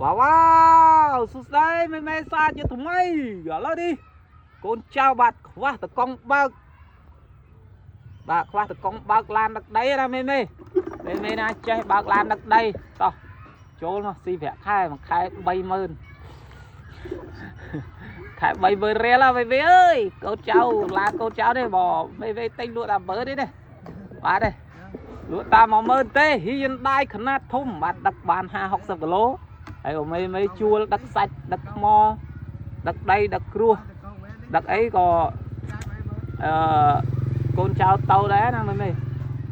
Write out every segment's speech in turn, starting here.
វ៉ាវ៉ាវសួស្តីមេមេសាជាថ្មីឥឡូវនេះកូនចៅបាទខ្វះតកង់បើកបាទខ្វះតកង់បើកឡានដឹកដីណាមេមេមេមេណាចេះបើកឡានដឹកដីតោះចូលមកស៊ីប្រាក់ខែមួយខែ30000ខែ30000រៀលហ៎មេមេអើយកូនចៅឡានកូនចៅនេះបើមេមេទិញលក់តែ10000ទេណាបាទទេលក់តាម10000ទេហ៊ានដៃຂະຫນាតធំបាទដឹកបាន50 60គីឡូហើយបើមេមេជួលដឹកសាច់ដឹកថ្មដឹកដីដឹកគ្រោះដឹកអីក៏អឺកូនចៅតៅដែរណាមេមេ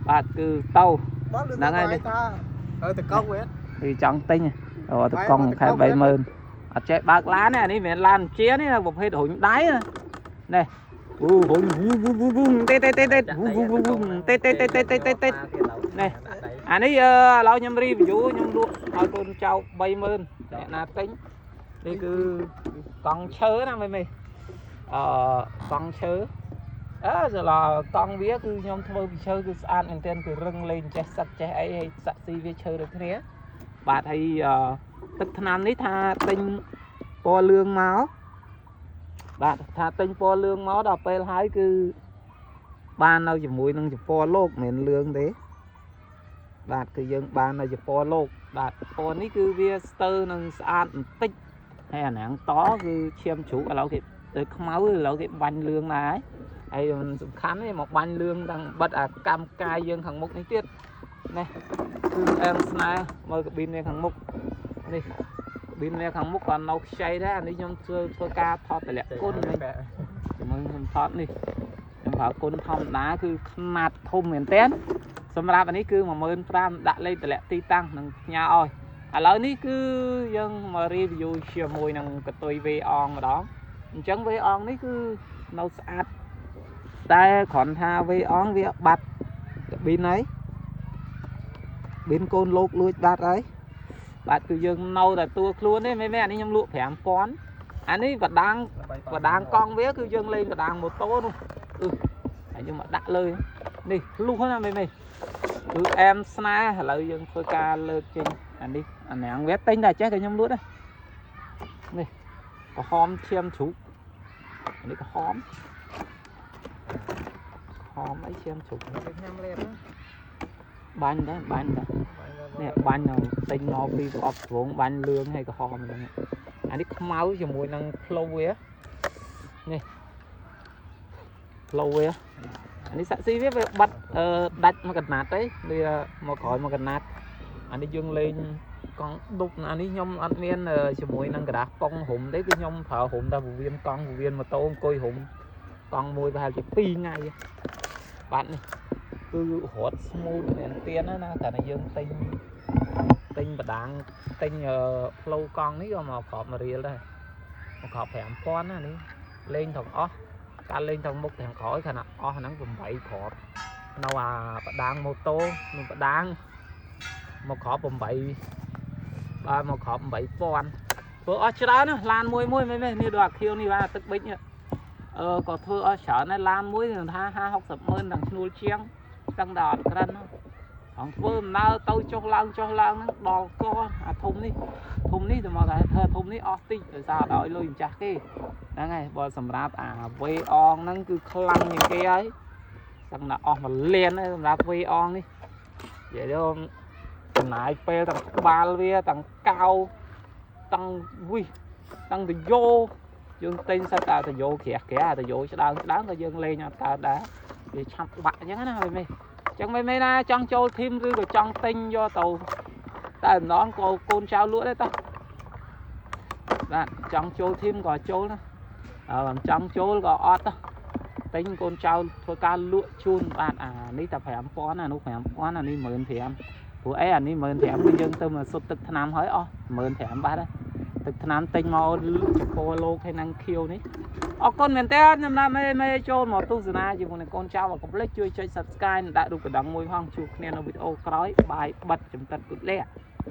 បាទគឺតៅ បង ហ្នឹងហើយនេះ ថាអឺតកង់វិញ គឺចង់ទិញអូតកង់ខែ30000អត់ចេះបើកឡានទេអានេះមិនមែនឡានជានេះណាប្រភេទរុញដៃណានេះអូរុញវូវូវូវូទេទេទេទេវូវូវូវូទេទេទេទេទេទេទេនេះអានេះអឺឥឡូវខ្ញុំ review ខ្ញុំលក់ឲ្យកូនចៅ30000អ្នកណាទិញនេះគឺកង់ឈើណាមេមេអឺកង់ឈើអើសឡកង់វាគឺខ្ញុំធ្វើពីឈើគឺស្អាតមែនទែនគឺរឹងលេងចេះសឹកចេះអីហើយសាក់ស៊ីវាឈើដូចគ្នា បាទហើយអឺទឹកថ្នាំនេះថាទិញពណ៌លឿងមកបាទថាទិញពណ៌លឿងមកដល់ពេលហើយគឺបាននៅជាមួយនឹងជពណ៌លោកមិនមែនលឿងទេបាទគឺយើងបាននៅជពណ៌លោកបាទពណ៌នេះគឺវាស្ទើរនឹងស្អាតបន្តិចហើយអាណាងតគឺឈាមជ្រូកឥឡូវគេទៅខ្មៅឥឡូវគេបាញ់លឿងដែរហើយមិនសំខាន់ទេមកបាញ់លឿងទាំងបិទអាកម្មកាយយើងខាងមុខនេះទៀតនេះ គឺអែមស្នេហ៍មើលកាប៊ីនវាខាងមុខនេះកាប៊ីនវាខាងមុខក៏នៅខ្ចីដែរអានេះខ្ញុំធ្វើធ្វើការថតតម្លាក់គុណវិញជាមួយខ្ញុំថតនេះខ្ញុំប្រើគុណធម្មតាគឺខ្នាតធំមែនទែនសម្រាប់អានេះគឺ15000ដាក់លេខតម្លាក់ទីតាំងនិងផ្ញើឲ្យឥឡូវនេះគឺយើងមក review ជាមួយនឹងកតុយវេអងម្ដងអញ្ចឹងវេអងនេះគឺនៅស្អាតតែគ្រាន់ថាវេអងវាបាត់កាប៊ីនហើយ ប៊ីនកូនលោកលួចបាត់ហើយបាទគឺយើងនៅតែតួខ្លួនទេមែនមែនអានេះខ្ញុំលក់5000អានេះបដាងបដាងកង់វាគឺយើងលេងបដាងម៉ូតូនោះអឺហើយយើងមកដាក់លើនេះភ្លុះណាមែនមែនគឺអែមស្នេហ៍ឥឡូវយើងធ្វើការលើកចេញអានេះអាណាងវាទិញតែចេះក៏ខ្ញុំលក់ដែរនេះក្រហមឈាមជ្រូកអានេះក្រហមក្រហមអីឈាមជ្រូក ខ្ញុំលេប បាញ់ដែរបាញ់ដែរ នេះបាញ់នៅទិញមកពីប្រអប់ត្បូងបាញ់លឿងហើយក្រហមហ្នឹងអានេះខ្មៅជាមួយនឹងផ្លូវវានេះផ្លូវវាអានេះសាក់ស៊ីវាវាបាត់អឺដាច់មកកណាត់ទេវាមកក្រោយមកកណាត់អានេះយើងលេងកង់ដប់អានេះខ្ញុំអត់មានជាមួយនឹងក្រដាសប៉ុងរុំទេគឺខ្ញុំប្រើរុំតែពវៀនកង់ពវៀនម៉ូតូអង្គុយរុំកង់មួយប្រហែលជា2ថ្ងៃបាទនេះគឺរត់ smooth មែនទៀនណាតែយើងទិញ ទិញបដាងទិញផ្លូវកង់នេះក៏មកក្រប1រៀលដែរមកក្រប5000ណានេះលេងទាំងអស់ការលេងទាំងមុខទាំងក្រោយខណៈអស់ហ្នឹង8ក្របនៅអាបដាងម៉ូតូនឹងបដាងមកក្រប8បាទមកក្រប8000ធ្វើអស់ច្រើនណាឡានមួយមួយមែនទេនេះដូចអាខៀវនេះបាទទឹកប៊ិចនេះអឺក៏ធ្វើអស់ច្រើនដែរឡានមួយនឹងថា50 60ម៉ឺនទាំងឈ្នួលជាងសឹងតែអត់ក្រិនណា អង្គធ្វើដំណើរទៅចុះឡើងចុះឡើងហ្នឹងដល់កអាធំនេះធំនេះទៅមកតែធ្វើធំនេះអស់តិចដោយសារអត់ឲ្យលុយម្ចាស់គេហ្នឹងហើយបើសម្រាប់អាវេអងហ្នឹងគឺខ្លាំងជាងគេហើយសឹងតែអស់មួយលានហើយសម្រាប់វេអងនេះនិយាយទៅចំណាយពេលទាំងក្បាលវាទាំងកៅទាំងវិសទាំងតយោយើងទិញសិតតែតយោក្រាស់ក្រាស់តយោឆ្ដើងឆ្ដើងក៏យើងលេងអត់កើតដែរវាឆាប់បាក់អញ្ចឹងណាមេមេ ចឹងមិនមែនណាចង់ចូលធីមឬក៏ចង់ទិញយកទៅតែម្ដងក៏កូនចៅលក់ដែរតោះបាទចង់ចូលធីមក៏ចូលណាអើមិនចង់ចូលក៏អត់តោះទិញកូនចៅធ្វើការលក់ជូនបាទអានេះតែ5000អានោះ5000អានេះ15000ព្រោះអីអានេះ15000គឺយើងទៅមកសុទ្ធទឹកថ្នាំហើយអស់15000បាត់ហើយទឹកថ្នាំទិញមកចំពោះលោកហើយនឹងខៀវនេះ អរគុណមែនតើសម្រាប់មេមេចូលមកទស្សនាជាមួយនឹងកូនចៅកុំភ្លេចជួយចុច Subscribe និងដាក់រូបកណ្ដឹងមួយផងជួបគ្នានៅវីដេអូក្រោយបាយបិទចំតិតគុតលះ